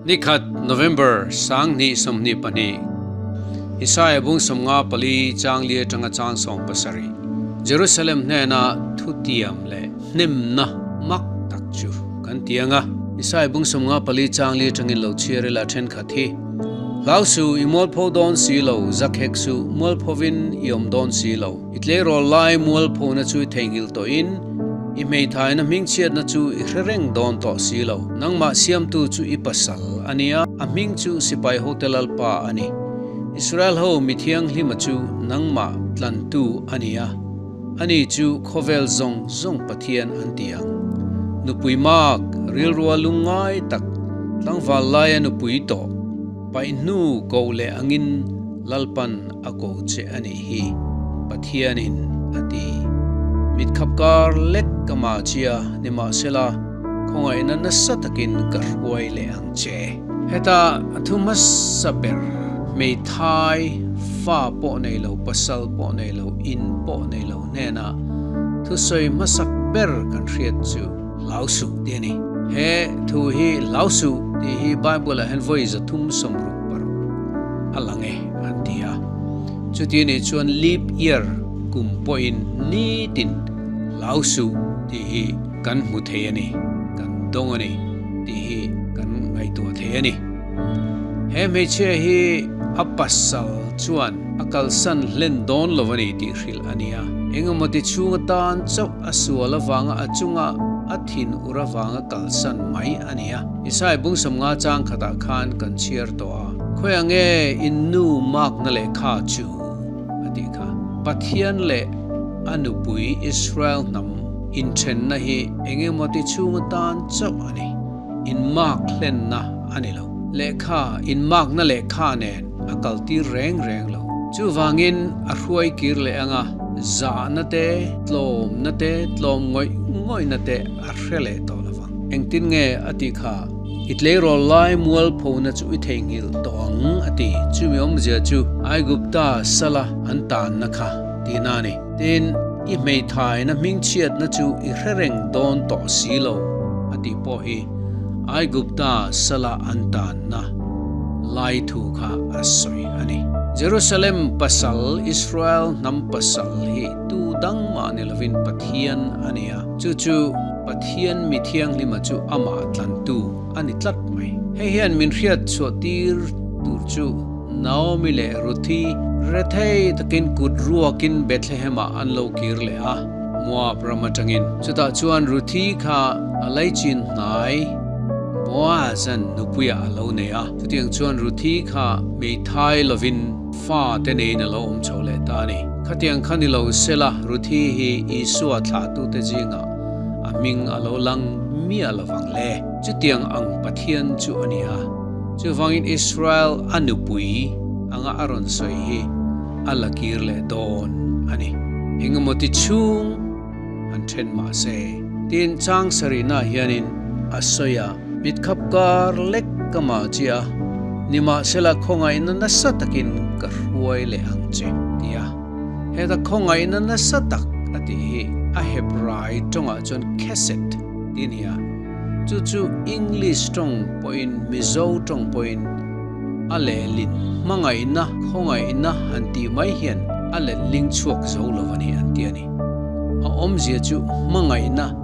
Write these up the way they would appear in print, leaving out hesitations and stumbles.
Nikhat November 2022 Isaiah bung 54 chang li atanga chang 17 Jerusalem hnena thutiam leh hnemna mak tak chu kan ti anga. Isaiah bung 54 chang li atangin lo chhiar ila thenkhat hi Hlau su i mualpho dawn si lo, zakhek su mualphovin i awm dawn si lo. I tleirawl lai mualphona chu i theihnghilh tawhin i hmeithaina hmingchhiatna chu i hre reng dawn tawh si lo. Nangmah siamtu chu i pasal a nia, a hming chu sipai hote lalpa a ni. Israel ho mi thianghlima chu nangmah tlantu a nia, ani chu khawvel zawng zawng Pathian an ti ang. Nupui mak, rilrua lungngai tak, tlangval laia nupui tawh, paih hnu koh leh angin Lalpan a ko che a nih hi, Pathianin a ti. Mitkhap kar lek ka mah chia, nimahsela, khawngaihna nasa takin ka hruai leh ang che. Heta thu hmasa ber, hmeithai, fa pawh nei lo, pasal pawh nei lo, in pawh nei lo hnena thusawi hmasak ber kan hriat chu hlau suh tih a ni. He thu hi hlau suh tih hi Bible-ah hian vawi 366 a lang e an ti a. Chuti nih chuan leap year kum pawhin nitin hlau suh tih hi kan hmu thei a ni, kan dawng a ni tih hi kan ngaihtuah thei a ni. He hmeichhia hi a pasal chuan a kalsan hlen dawn lo a ni tih hrilh a ni a. Engemaw ti chhung atan chauh a sual avanga a chunga a thin ur avanga kalsan mai a ni a. Isai bung 50 chang khatah khan kan chhiar tawh a, Khawiah nge in nu makna lehkha chu? a tih kha. Pathian leh a nupui Israel hnam inthenna hi engemaw ti chhung atan chauh a ni. Inmak hlenna a ni lo. Lehkha, inmakna lehkha nen a kaltir reng reng lo. Chuvangin a hruai kir leh anga zahna te, tlawmna te, tlawm ngawih ngawihna te a hre leh tawh lo vang. Engtin nge a tih kha? I tleirawl lai mualphona chu i theihnghilh tawh ang a ti. Chumi awmzia chu Aigupta sala an tanna kha tihna a ni. Tin, i hmeithaina hmingchhiatna chu i hre reng dawn tawh si lo a tih pawh hi Aigupta sala an tanna lai thu kha a sawi a ni. Jerusalem pasal, Israel hnam pasal hi tu dang mah ni lovin Pathian a ni a, chu chu Pathian mi thianghlima chu amah tlantu a ni tlat mai. Hei hian min hriat chhuah tir tur chu Naomi leh Ruthi rethei takin kut ruakin Bethlehem-ah an lo kir leh a, Moab ram atangin. Chutah chuan Ruthi kha a laichin hnai Boaz-a'n nupuiah a lo nei a. Chutiang chuan Ruthi kha hmeithai lovin fa te neiin a lo awm chho leh ta a ni. Khatiang kha ni lo sela Ruthi hi Isua thlahtute zingah a hming a lo lang miah lovang le. Chutiang ang Pathian chu a ni a. Chuvangin Israel a nupui anga a rawn sawi hi a la kir leh dawn a ni. Engemaw ti chhung han then mah se. Tin, chang sarihnaah hianin a sawi a, Mitkhap kar lek ka mah chi a, nimahsela khawngaihna nasa takin ka hruai leh ang che, ti a. Heta khawngaihna nasa tak a tih hi a Hebrai tawngah chuan khesed tih a ni a. Chu chu English tawng pawhin Mizo tawng pawhin a lehlin hmangaihna, khawngaihna han tih mai hian a letling chhuak zo lo a ni an ti a ni. A awmzia chu hmangaihna,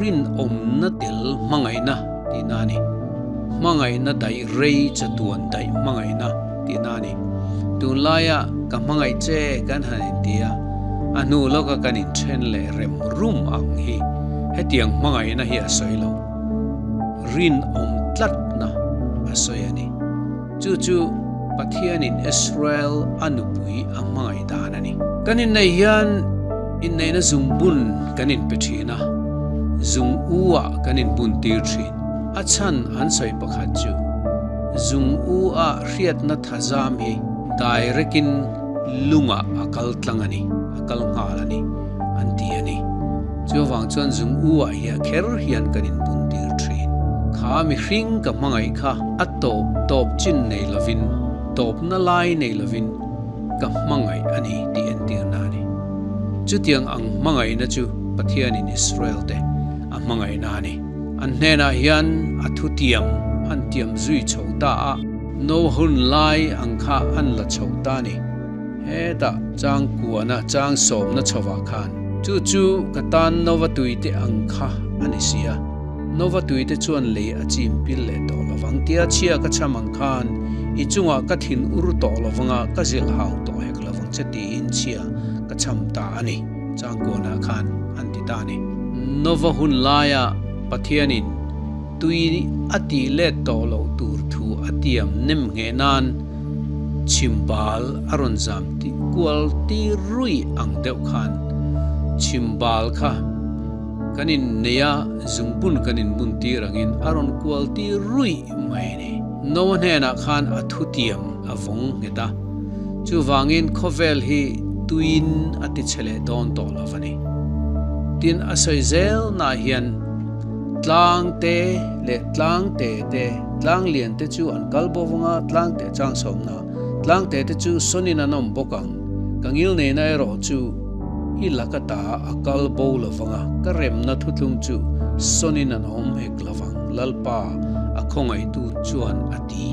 rinawmna tel hmangaihna tihna a ni. Hmangaihna daih rei chatuan daih hmangaihna tihna a ni. Tunlaia ka hmangaih che kan han inti a, a hnu lawka kan inthen leh rem rum ang hi hetiang hmangaihna hi a sawi lo. Rinawm tlatna a sawi a ni. Chu chu Pathianin Israel a nupui a hmangaih dan a ni. Kan inneih hian inneihna zungbun kan inpe thin a, zung u ah kan inbun tir thin. A chhan an sawi pakhat chu zung u ah hriatna thazam hi direct-in lungah a kal tlang a ni, a kal nghal a ni, an ti a ni. Chuvang chuan zung u ah hiah kher hian kan inbun tir thin. Kha mihring ka hmangaih kha a tawp tawp chin nei lovin, tawpna lai nei lovin ka hmangaih a ni tih entirna a ni. Chutiang ang hmangaihna chu Pathianin Israel te a hmangaihna a ni. An hnenah hian a thutiam an tiam zui chho ta a, Noa hun lai ang kha an la chho ta a ni. Hetah chang kuana chang sawmna chhovah khan chu chu ka tan Nova tuite ang kha a ni si a, Nova tuite chuan lei a chim pil leh tawh lovang tia chhia ka cham ang khan i chungah ka thin ur tawh lovanga ka zilh hau tawh hek lovang che tiin chhia ka cham ta a ni, chang kuanah khan an ti ta a ni. Nova hun laia Pathianin tui a tih let tawh loh tur thu a tiam nem ngheh nan chhimbal a rawn zam tih kual tir ruih ang deuh khan chhimbal kha kan innei a, zungbun kan inbun tir angin a rawn kual tir ruih mai a ni. Noah hnenah khan a thutiam a vawng nghet a, chuvangin khawvel hi tuiin a ti chhe leh dawn tawh lo va ni. Tin, a sawi zel naah hian tlang te leh tlang te te, tlang lian te chu an kal bo vang a, tlang te chang sawmna, tlang te te chu sawnin an awm bawk ang, ka ngilneina erawh chu i laka ta a kal bo lo vang a, ka remna thutlung chu sawnin an awm hek lo vang, Lalpa a khawngaihtu chuan a ti.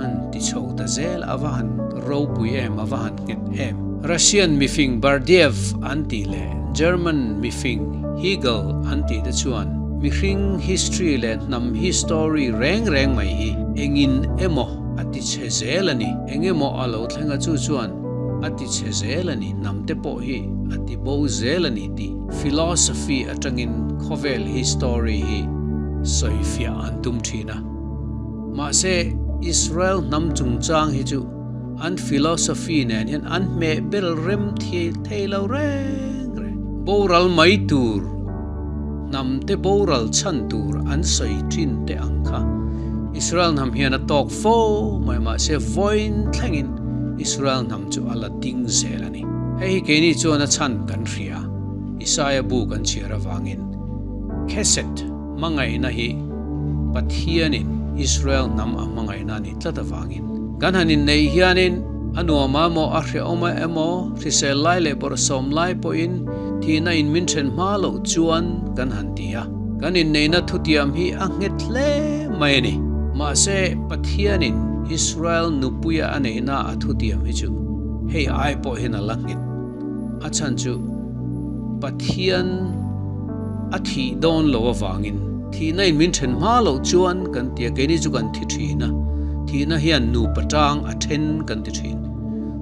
An ti chho ta zel, a va han ropui em, a va han nghet em. Russian mifing Berdyaev an tih leh German mifing Hegel an tih te chuan mihring history leh hnam history reng reng mai hi engin emaw a ti chhe zel a ni. Eng emaw a lo thleng a chu chuan a ti chhe zel a ni, hnam te pawh hi a ti bo zel a ni tih philosophy atangin khawvel history hi sawifiah an tum thin a. Mahse, Israel hnam chungchang hi chu an philosophy nen hian an hmeh bel rem thei lo reng reng. Boral mai tur, hnam te boral chhan tur an sawi thin te ang kha Israel hnam hian a tawk fo mai mahse vawiin thlengin Israel hnam chu a la ding zel a ni. Hei hi keini chuan a chhan kan hria, Isaia bu kan chhiar avangin Chesed Hmangaihna hi Pathianin Israel hnam a hmangaihna a nih tlat avangin kan han inneih hianin a nuam a maw, a hrehawm a emaw, hrisel lai leh bawrhsawm lai pawhin thihna in min then hma loh chuan kan han ti a. Kan inneihna thutiam hi a nghet hle mai a ni. Mahse, Pathianin Israel nupuia a neihna a thutiam hi chu hei ai pawh hian a la nghet. A chhan chu Pathian a thih dawn lo avangin thihna in min then hma loh chuan kan ti a, keini chu kan thi thin a, thihna hian nupa tang a then kan ti thin.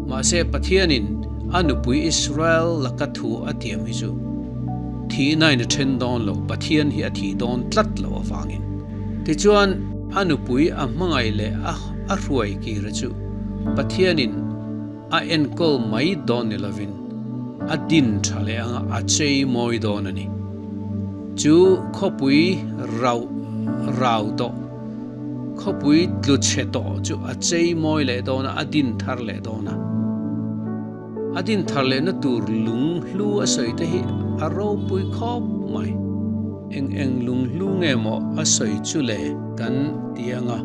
Mahse Pathianin a nupui Israel laka thu a tiam hi chu thihna in a then dawn lo, Pathian hi a thih dawn tlat loh avangin. Tichuan a nupui a hmangaih leh a hruai kira chu Pathianin A enkawl mai dawn ni lovin a din tha leh anga a chei mawi dawn a ni. Chu khawpui rauh rau tawh, khawpui tlu chhe tawh chu a chei mawi leh dawn a, a din thar leh dawn a. A din thar lehna tur lung hlu a sawi te hi a ropui khawp mai. Eng eng lung hlu nge maw a sawi chu le kan ti anga.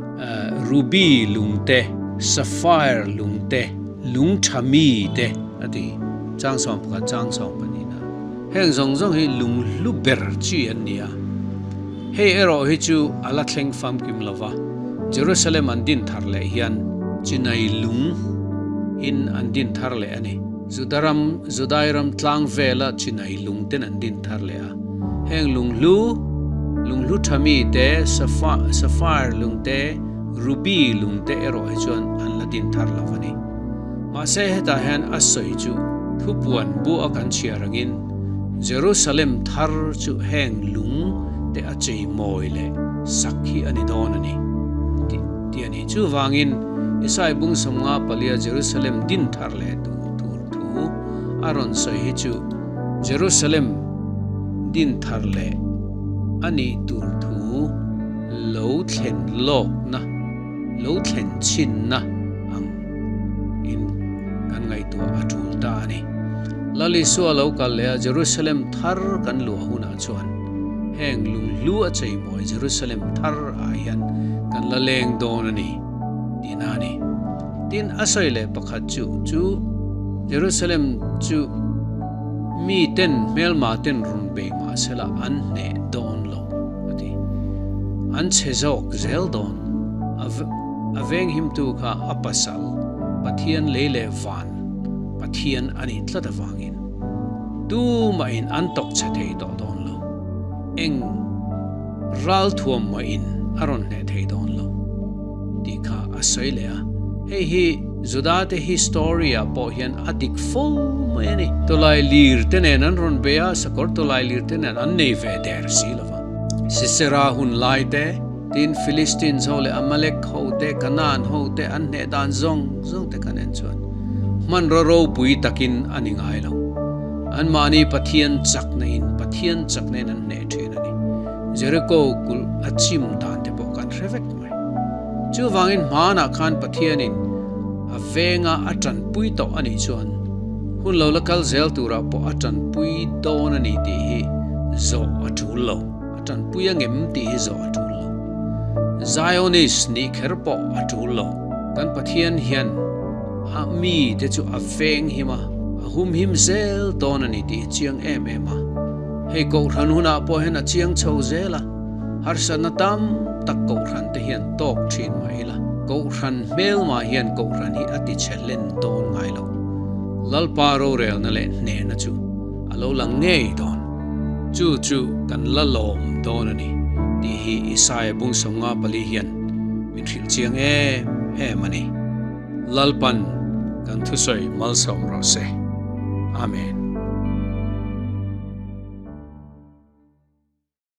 Ruby lung te, sapphire lung te, lung tha mi te a ti. Chang 11 chang 12 na. Heng zawng zawng hi lung hlu ber chi an ni a. Hei erawh hi chu a la thleng famkim lo va, Jerusalem an din thar leh hian chinai lung in an din thar leh a ni. Judaram, Judai ram tlang vela chinai lung ten an din thar leh a. Heng lunghlu, lunghlu tha mi te, sapphire lung te, ruby lung te erawh hi chuan an la din thar lo a ni. Mahse hetah hian a sawi chu thupuan bu a kan chhiar angin Jerusalem thar chu heng lung te a chei mawi leh sak hi a ni dawn a ni tih a ni. Chuvangin Isai bung 54 Jerusalem din thar leh tur thu a rawn sawi hi chu Jerusalem din thar leh a nih tur thu lo thlen lawkna, lo thlen chhinna ang in kan ngaihtuah a tul ta a ni. Lal Isua lo kal leh a Jerusalem thar kan luah hunah chuan heng lunghlu a cheimawi Jerusalem thar ah hian kan la leng dawn a ni tihna a ni. Tin, a sawi leh pakhat chu chu Jerusalem chu mi ten hmelma ten rawn bei mah sela an hneh dawn lo a ti. An chhe zawk zel dawn. A a venghimtu kha a pasal, Pathian lei leh van Pathian a nih tlat avangin tumahin an tawk chhe thei tawh dawn lo. Eng ralthuam mahin a rawn hneh thei dawn lo tih kha a sawi leh a. Hei hi Juda-te history-ah pawh hian a dik fo mai a ni. Tawlai lir te nen an rawn bei a, sakawr tawlai lir te nen an nei ve der si lo va. Sisera hun lai te, tin Philistines ho leh Amalek ho te, Kanaan ho te an hneh dan zawng zawng te kan en chuan hmanraw ropui takin a ni ngai lo. Anmahni Pathian chakna in Pathian chakna in an hneh thin a ni. Jericho kulh a chim dan te pawh kan hre vek mai. Chuvangin hmanah khan Pathianin a venga a tanpui tawh a nih chuan hun lo la kal zel turah pawh a tanpui dawn a ni tih hi zawh a tul lo. A tanpui a ngem tih hi zawh a tul lo. Zionist nih kher pawh a tul lo. Kan Pathian hian a mi te chu a veng him a, a hum him zel dawn a ni tih hi chiang em em a. Hei Kohhran hunah pawh hian a chiang chho zel a, harsatna tam tak Kohhran te hian tawk thin mah ila, Kohhran hmelmah hian Kohhran hi a ti chhe hlen dawn ngai lo. Lalpa rorelna leh hnehna chu a lo lang ngei dawn. Chu chu kan la lawm dawn a ni tih hi Isaia bung 54 hian min hrilh chiang em em a ni. Lalpan kan thusawi malsawm rawh se. Amen.